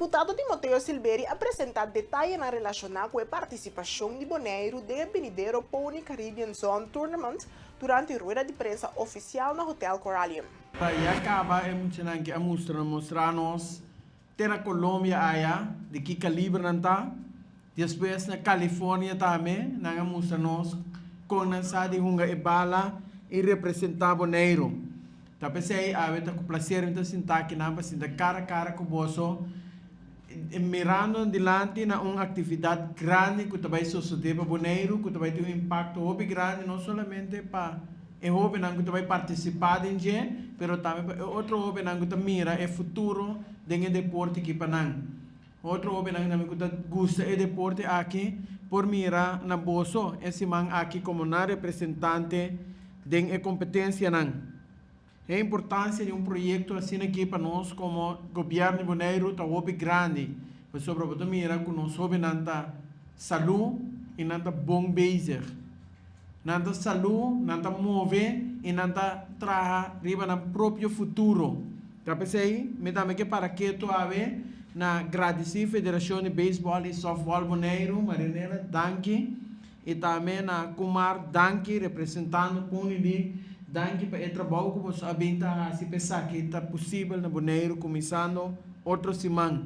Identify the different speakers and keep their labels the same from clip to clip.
Speaker 1: Diputado Timoteo Silveri a presentá detayenan relashoná ku e partisipashon di Boneiru den e benidero Pony Caribbean Zone Tournament durante rueda di prensa ofisial na Hotel Corallium.
Speaker 2: Pa ya kaba e muchanan ke a mustra mustra nos te na Colombia aya di ki kaliber nan ta. Despues na California tambe nan a mustra nos kon nan sa di hunga e bala i representá Boneiru. Ta p'esei awe ta ku plaser mi ta sinta akinan pa sinta kara kara ku boso mirando dilanti na un aktividat grandi ku ta bai sosodé pa Boneiru ku ta bai tin un impakto hopi grandi no solamente pa e hóbennan ku ta bai partisipá den dje pero tambe pa e otro hóbennan ku ta mira e futuro den e deporte aki pa nan. Otro hóbennan tambe ku ta gusta e deporte aki por mira na boso e siman aki komo nan representante den e kompetensianan. E importansia di un proyekto asina aki pa nos komo gobièrnu di Boneiru ta hopi grandi, pasobra bo ta mira ku nos hóbennan ta salú i nan ta bon bezig. Nan ta salú, nan ta move i nan ta traha riba nan propio futuro. Ta p'esei mi tambe ke para ketu awe na gradisí Federashon di Beisbòl i Sòftbòl Boneiru, Marianela, danki, i tambe na Kumar, danki, representando Pony League, danki pa e trabou ku boso a bin ta hasi pa esaki ta posibel na Boneiru kuminsando otro siman.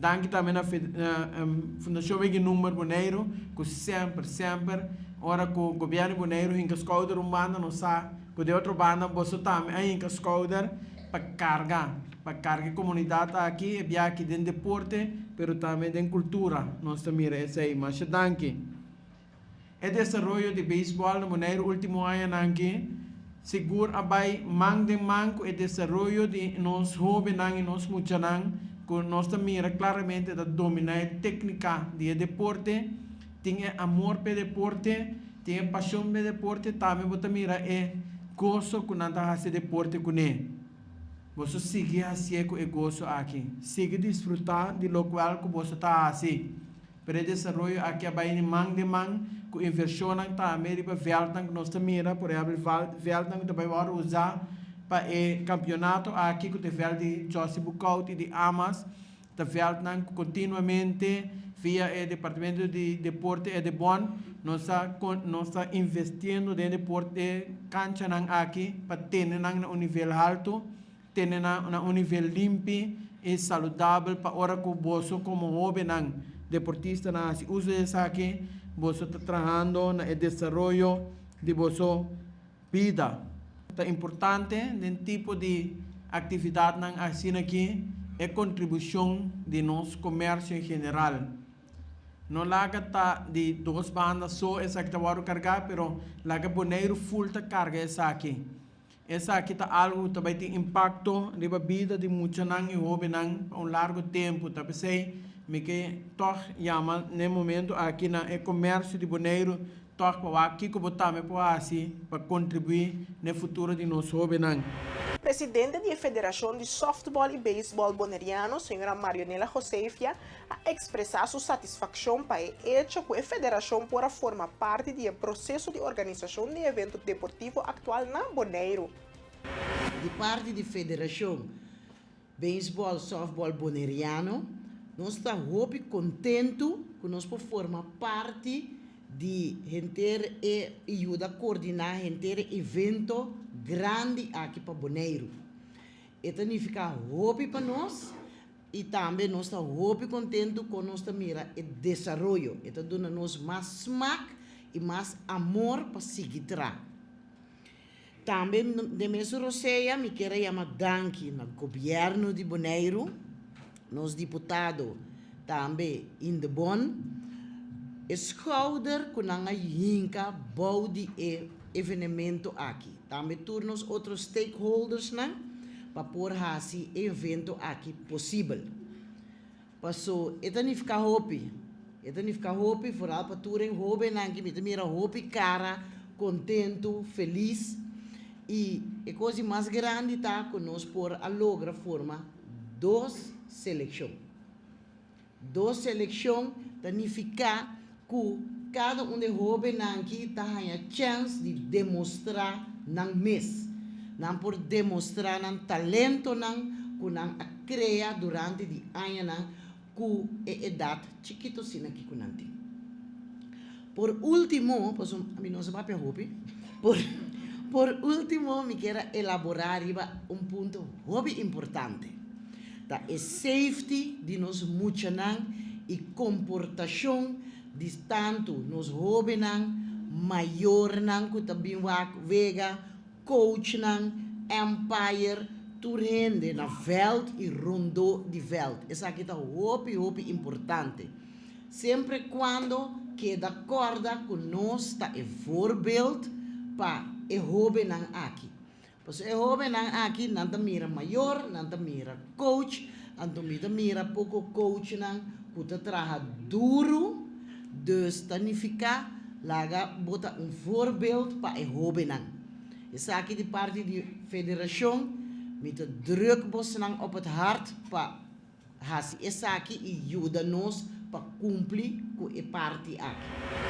Speaker 2: Danki tambe na Fundashon Wegen Nummer Boneiru ku semper semper ora ku gobièrnu di Boneiru hinka skouder un banda nos sa ku di otro banda boso tambe a hinka skouder pa karga pa karga e komunidat aki e biaha aki den deporte pero tambe den kultura nos ta mira esei. Masha danki. E desaroyo di beisbòl na Boneiru último añanan aki sigur a bai man den man ku e desaroyo di nos hóbennan i nos muchanan ku nos ta mira klaramente ta dominá e téknika di e deporte, tin e amor pa e deporte, tin e pashon pa e deporte, tambe bo ta mira e goso ku nan ta hasi e deporte kuné. Boso sigui hasié ku e goso aki. Sigui disfrutá di lokual ku boso ta hasi. Pero e desaroyo aki a bai man den man ku invershonnan tambe riba vèltnan ku nos ta mira, por ehèmpel vèltnan ku ta bai wòrdu usá pa e kampionato aki ku ta e vèlt di Jossy Boekhoudt i di Amas, ta vèltnan ku kontinuamente via e departamento di deporte Edebon nos ta nos ta investiendo den deporte kanchanan aki pa tene nan na un nivel haltu. Tene nan na un nivel limpi i saludabel pa ora ku boso komo hóbennan deportistanan hasi uso di esaki, boso ta trahando na e desaroyo di boso bida. Ta importante den tipo di aktividatnan asina aki e kontribushon di nos komersio en general. No laga ta di dos banda so esaki ta wòrdu kargá, pero laga Boneiru ful ta karga esaki. Esaki ta algu ku ta bai tin impakto riba bida di muchanan i hóbennan pa un largu tempu. Ta p'esei mi ke tòg yama n'e momentu aki na e komèrsio di Boneiru tòg pa wak kiko bo tambe por hasi pa kontribuí n'e futuro di nos hóbennan.
Speaker 1: Presidente di e Federashon di Sòftbòl i Beisbòl Boneriano, señora Marionela Josefia, a ekspresá su satisfakshon pa e echo ku e federashon por a forma parti di e proseso di organisashon di evento deportivo aktual na Boneiru.
Speaker 3: Di parti di Federashon Beisbòl Sòftbòl Boneriano nos ta hopi kontentu ku nos por forma parti di henter e i yuda koordiná henter e evento grandi aki pa Boneiru. E ta nifiká hopi pa nos. I tambe nos ta hopi kontentu kon nos ta mira e desaroyo. E ta duna nos mas smak i mas amor pa sigui tra. Tambe den mesun rosea mi kier a yama danki na gobièrnu di Boneiru, nos diputado tambe Indebon, e skouder ku nan a hinka bou di e evenemento aki. Tambe tur nos otro stakeholdersnan pa por hasi e evento aki posibel. Paso e ta nifiká hopi, e ta nifiká hopi foral pa tur e hóbennan ki mi ta mira hopi kara kontentu, felis i e kos di mas grandi ta ku nos por a logra forma dos selekshon. Dos selekshon ta nifiká ku kada un di e hóbennan aki ta haña chèns di demostrá nan mes. Nan por demostrá nan talentonan, ku nan a krea durante di añanan ku e edat chikitu asina aki ku nan tin. Por último, pasobra mi no sa papia hopi, por por último mi kier a elaborá riba un punto hopi importante, ta e safety di nos muchanan i komportashon di tantu nos hóbennan, mayornan ku ta bin wak wega, coachnan, umpire, tur hende na veld i rondó di veld. Esaki ta hopi hopi importante. Semper cuando keda corda cu nos ta e voorbeeld pa e hobennan aki. Pasobra e hobennan aki nan ta mira mayor, nan ta mira coach, anto mi ta mira poco coachnan cu ta traha duro, dus ta nifica laga bo ta un voorbeeld pa e hobennan. Esaki di parti di federacion mi ta druk bosnan op het hart pa hasi esaki i yuda nos pa kumpli ku e parti aki.